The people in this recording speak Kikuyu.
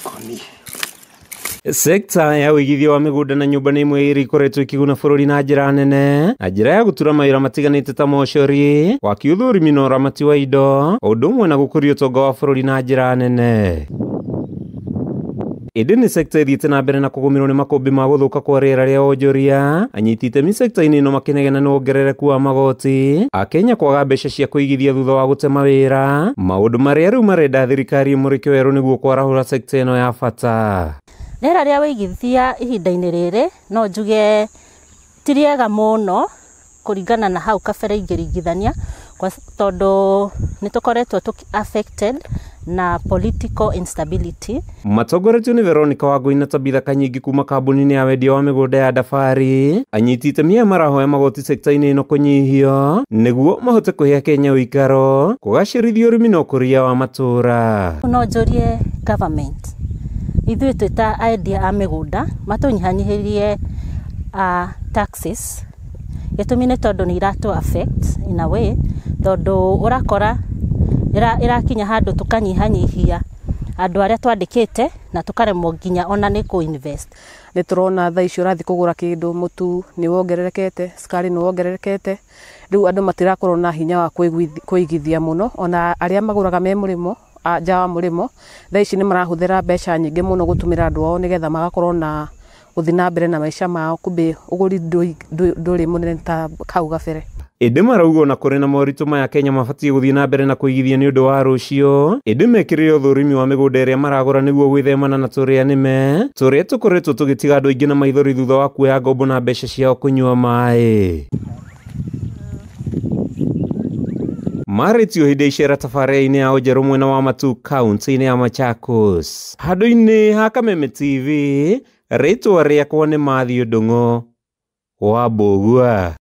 Likoni. Sekta ya ũigithia wa mĩgũnda na nyũmba nĩ ĩmwe ĩrĩa ikoretwo ĩkĩguna bũrũri na njĩra nene na njĩra ya gũtura mawĩra matiganĩte ta mocorĩ, waki, ũthũrimi na ũramati wa indo, o ũndũ ũmwe na gũkũria ũtonga wa bũrũri na njĩra nene. Ĩndĩ nĩ sekta ĩthiĩte na mbere na kũgũmĩrwo nĩ makũmbĩ ma gũthũka kwa rĩera rĩa wonjoria, anyiti itemi sekta-inĩ ĩno makĩnegena nĩ wongerereku wa magoti, Akenya kwaga mbeca cia kũigithia thutha wa gũte mawĩra, maũndũ marĩa rĩu marenda thirikari ĩmũrĩke werũ nĩguo kwarahũra sekta ĩno ya bata. Rĩera rĩa wĩigithia ihinda-inĩ rĩrĩ no njuge ti rĩega mũno kũringana na hau kabere ingĩringithania, tondũ nĩ tũkoretwo tũ affected na political instability. Matongoretio nĩ Veronica Wangui na Tabitha Kanyingi kuma kambuni-inĩ ya wendia wa mĩgũnda ya Dafari, anyiti itemi aya marahoya magoti sekta-inĩ ĩno kũnyihio nĩguo mahote kũhe Akenya ũikaro, kũgacĩrithia ũrĩmi na ũkũria wa matũũra. No njũrie government, ithuĩ twĩ ta endia a mĩgũnda matũnyihanyihĩrie taxes. Gĩtũmi nĩ tondũ nĩ iratũ affect in a way, tondũ ũrakora ĩrakinya handũ tũkanyihanyihia andũ arĩa twandĩkĩte na tũkaremwo nginya ona nĩ kũ invest. Nĩ tũrona thaa ici ũrathiĩ kũgũra kĩndũ, mũtu nĩ wongererekete, cukari nĩ wongererekete, rĩu andũ matirakorwo na hinya wa kũigithia mũno, ona arĩa magũraga me mũrĩmo, nja wa mũrĩmo, thaa ici nĩ marahũthĩra mbeca nyingĩ mũno gũtũmĩra andũ ao nĩgetha magakorwo na gũthiĩ na mbere na maica mao, kumbe ũgũri ndũrĩ mũnene ta hau gabere. Ĩndĩ marauga ona kũrĩ na moritũ maya Kenya mabatiĩ gũthiĩ na mbere na kũigithia nĩ ũndũ wa rũciũ, ĩndĩ mekĩrĩre ũthũrimi wa mĩgũnda ĩrĩa maragũra nĩguo gwĩthemana na tũrĩa nĩme tũrĩa tũkoretwo tũgĩtiga andũ aingĩ na maithori thutha wa kuoya ngombo na mbeca ciao kũnyua maĩ. Marĩtio hĩndĩ ya icera tabarĩra-inĩ ya Ũnjerũ mwena wa Matu kaunti-inĩ ya Machakos. Handũ-inĩ ha Kameme TV, rĩtwa rĩakwa nĩ Matthew Ndung'u wa Mbũgua.